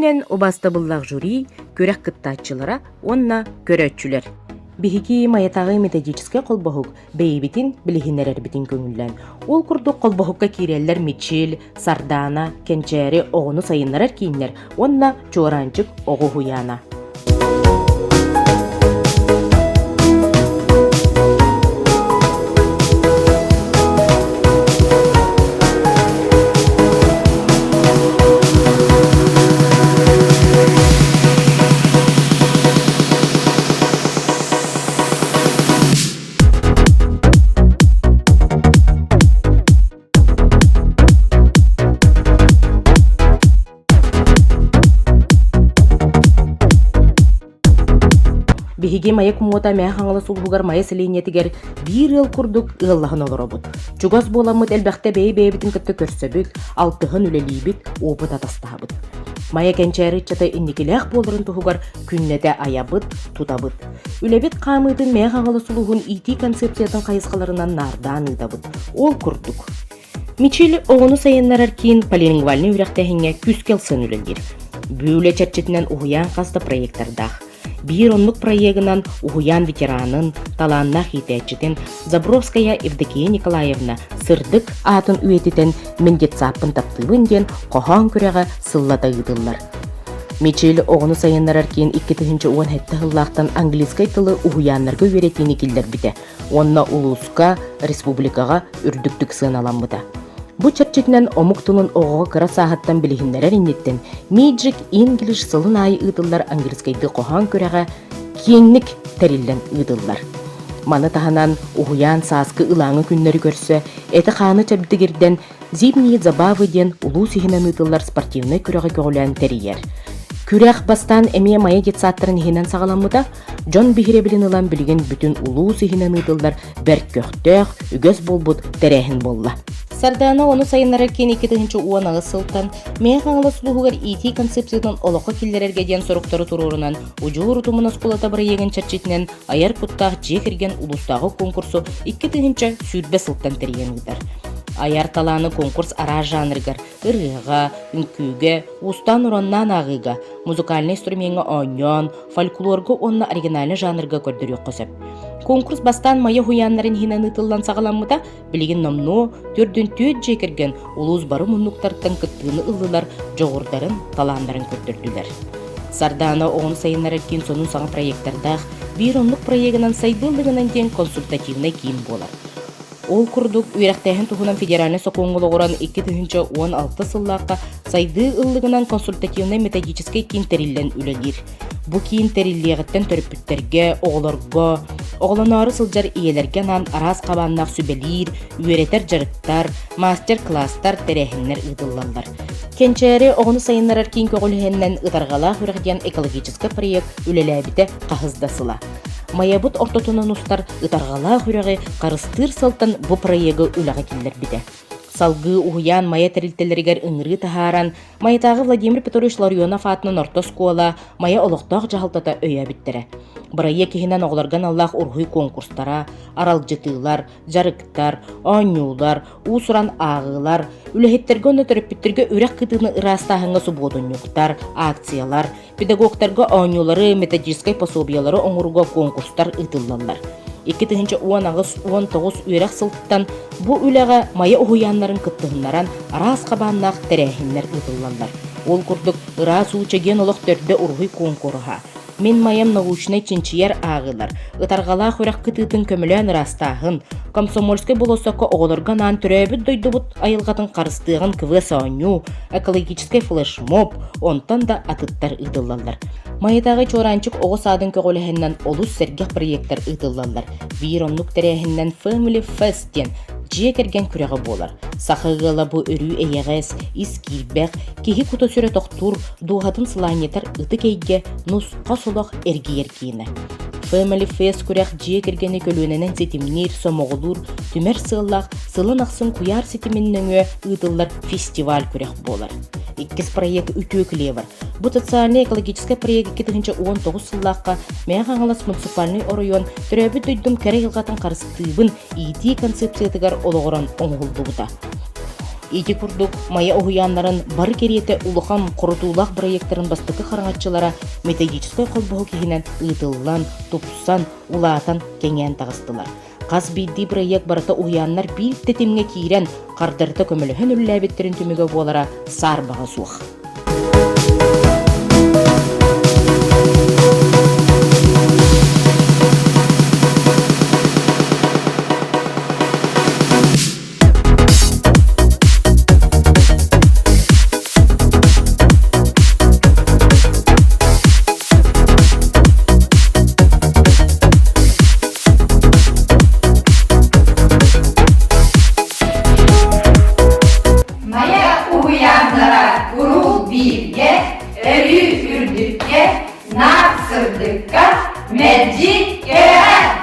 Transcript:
күнүнэн убаастабыллаах жюри, күрэх кыттааччылара уонна көрөөччүлэр. Биһиги Майатааҕы методическай холбоһук бэйэбитин билиһиннэрэрбитин көҥүллээн, ол курдук холбоһукка киирэллэр Мичил, Сардаана, Кэнчээри оҕону сайыннарар кииннэр уонна Чуораанчык оҕо уһуйаана. Биһиги Майа кумуота Мэҥэ Хаҥалас улууһугар Майа сэлиэнньэтигэр биир ыал курдук ыаллаһан олоробут. Чугас буоламмыт элбэхтэ бэйэ-бэйэбитин кытта көрсөбүт, алтыһан үлэлиибит, опыт атастаһабыт. Майа кэнчээри ыччата инникилээх буоларын туһугар күннэтэ айабыт, тутабыт. Үлэбит хаамыытын Мэҥэ Хаҥалас улууһун иитии концепциятын хайысхаларынан наардаан ыытабыт. Ол курдук, Мичил оҕону сайыннарар киин полилингвальнай үөрэхтээһиҥҥэ күүскэ ылсан үлэлиир. Бу үлэ чэрчитинэн уһуйаан хас да проектардаах. Биир оннук проегынан уһуйаан ветеранын, талааннаах иитээччитин Забровская Евдокия Николаевна сырдык аатын үйэтитэн «Мин детсааппын таптыыбын» диэн хоһоон күрэҕэ сыллата ыытыллар. Мичил оҕону сайыннарар киин 2017 сыллаахтан английскай тылы уһуйааннарга үөрэтиини киллэрбитэ уонна улууска, республикаҕа үрдүктүк сыаналаммыта. Бу чэрчитинэн омук тылын оҕоҕо кыра сааһыттан билиһиннэрэр инниттэн Magic English сылын аайы ыытыллар английскайдыы хоһоон күрэҕэ киэҥник тэриллэн ыытыллар. Маны таһынан уһуйаан сааскы ылааҥы күннэри көрсө эти-хааны чэбдигирдэн Зимние забавы диэн улуус иһинэн ыытыллар спортивнай күрэҕи көҕүлээн тэрийэр. Күрэх бастаан эмиэ Майа детсадтарын иһинэн саҕаламмыта, дьон биһирэбилин ылан билигин бүтүн улуус иһинэн ыытыллар бэрт көхтөөх, үгэс буолбут тэрээһин буолла. Сардаана ону сайыннарар киин 2018 сылтан Мэҥэ Хаҥалас улууһугар иитии концепциятын олоххо киллэрэргэ диэн соруктары туруорунан Удьуор утумун оскуолата бырайыагын чэрчитинэн айар куттаах дьиэ кэргэн улуустааҕы конкурсу 2020 сылтан тэрийэн ыытар. Айар талааны конкурс араас жанрыгар ырыаҕа, үҥкүүгэ, уустаан-ураннаан ааҕыыга, музыкальнай инструмеҥҥа оонньоон, фольклорга уонна оригинальнай жанрга көрдөрүөххэ сөп. Конкурс бастаан Майа уһуйааннарын иһинэн ыытыллан саҕаламмыта, билигин номнуо төрдүн түөрт дьиэ кэргэн улуус бары муннуктарыттан кыттыыны ыллылар, дьоҕурдарын, талааннарын көрдөрдүлэр. Сардаана оҕону сайыннарар киин сонун саҥа проектардаах, биир оннук проегынан сайдыы ыллыгынан диэн консультативнай киин буолар. Ол курдук, үөрэхтээһин туһунан федеральнай сокуоҥҥа олоҕуран 2016 сыллаахха сайдыы ыллыгынан консультативнай-методическай киин тэриллэн үлэлиир. Бу киин тэриллиэҕиттэн төрөппүттэргэ, оҕолорго, оҕолоноору сылдьар ийэлэргэ анаан араас хабааннаах сүбэлиир, үөрэтэр дьарыктар, мастер-класстар, тэрээһиннэр ыытыллаллар. Кэнчээри оҕону сайыннарар киин көҕүлүһэнинэн Ытарҕалаах үрэх диэн экологическай проект үлэлээбитэ хаһыс да сыла. Майабыт ортотунан устар Ытарҕалаах үрэҕи харыстыыр сылтан бу проегы үлэҕэ киллэрбитэ. Салгыы уһуйаан Майа тэрилтэлэригэр ыҥырыы таһааран, Майатааҕы Владимир Петрович Ларионов аатынан орто оскуола Майа олохтоох дьаһалтата өйөөбүттэрэ. Бырайыак иһинэн оҕолорго аналлаах уруһуй куонкурстара, аралдьытыылар, дьарыктар, оонньуулар, уус-уран ааҕыылар, үлэһиттэргэ уонна төрөппүттэргэ үрэх кытыыны ыраастааһыҥҥа субуотунньуктар, акциялар, Педагогтарга оонньуулары, методическай пособиелары оҥорууга конкурстар ыытыллаллар. 2018-19 үөрэх сылыттан бу үлэҕэ Майа уһуйааннарын кыттыһыннаран араас хабааннаах тэрээһиннэр ыытыллаллар. Ол курдук, Ыраас уу чэгиэн олох төрдө уруһуй куонкуруһа, Мин Майам научнай чинчийэр ааҕыылар, Ытарҕалаах үрэх кытыытын көмөлөөн ыраастааһын, Комсомольскай болуоссакка оҕолорго анаан төрөөбүт дойдубут айылҕатын харыстыаҕын квест-оонньуу, экологическай флешмоб, онтон да атыттар ыытыллаллар. Майатааҕы Чуораанчык оҕо саадын көҕүлэһинэн олус сэргэх проектар ыытыллаллар. Биир оннук тэрээһининэн Family Fest диэн дьиэ кэргэн күрэҕэ буолар. Саха ыала бу өрүү эйэҕэс, ис киирбэх, киһи кута-сүрэ тохтуур, дууһатын сылаанньытар ытык эйгэ нус-хас олох эргийэр киинэ. Family Fest күрэх дьиэ кэргэни көлүөнэнэн ситимниир, сомоҕолуур, түмэр сыаллаах сылын ахсын куйаар ситимин нөҥүө ыытыллар фестиваль күрэх буолар. Иккис проект «Үтүө клевер». Бу социальнай-экологическай проект 2019 сыллаахха Мэҥэ Хаҥалас муниципальнай оройуон төрөөбүт дойдум кэрэ айылҕатын харыстыыбын иитии концепциятыгар олоҕуран оҥоһуллубута. Ити курдук, Майа уһуйааннарын бары кэриэтэ улахан хорутуулаах бырайыактарын бастакы хараҥаччылара методическай холбоһук иһинэн ыытыллан, тупсан, улаатан, кэҥээн таҕыстылар. Хас биирдии бырайыак барыта уһуйааннар биир тэтимҥэ киирэн, хардарыта көмөлөһөн үлэлээбиттэрин түмүгэ буолара саарбаҕа суох. Майа уһуйааннара куруук бииргэ, өрүү үрдүккэ, наар сырдыкка, мэлдьи кэрэҕэ!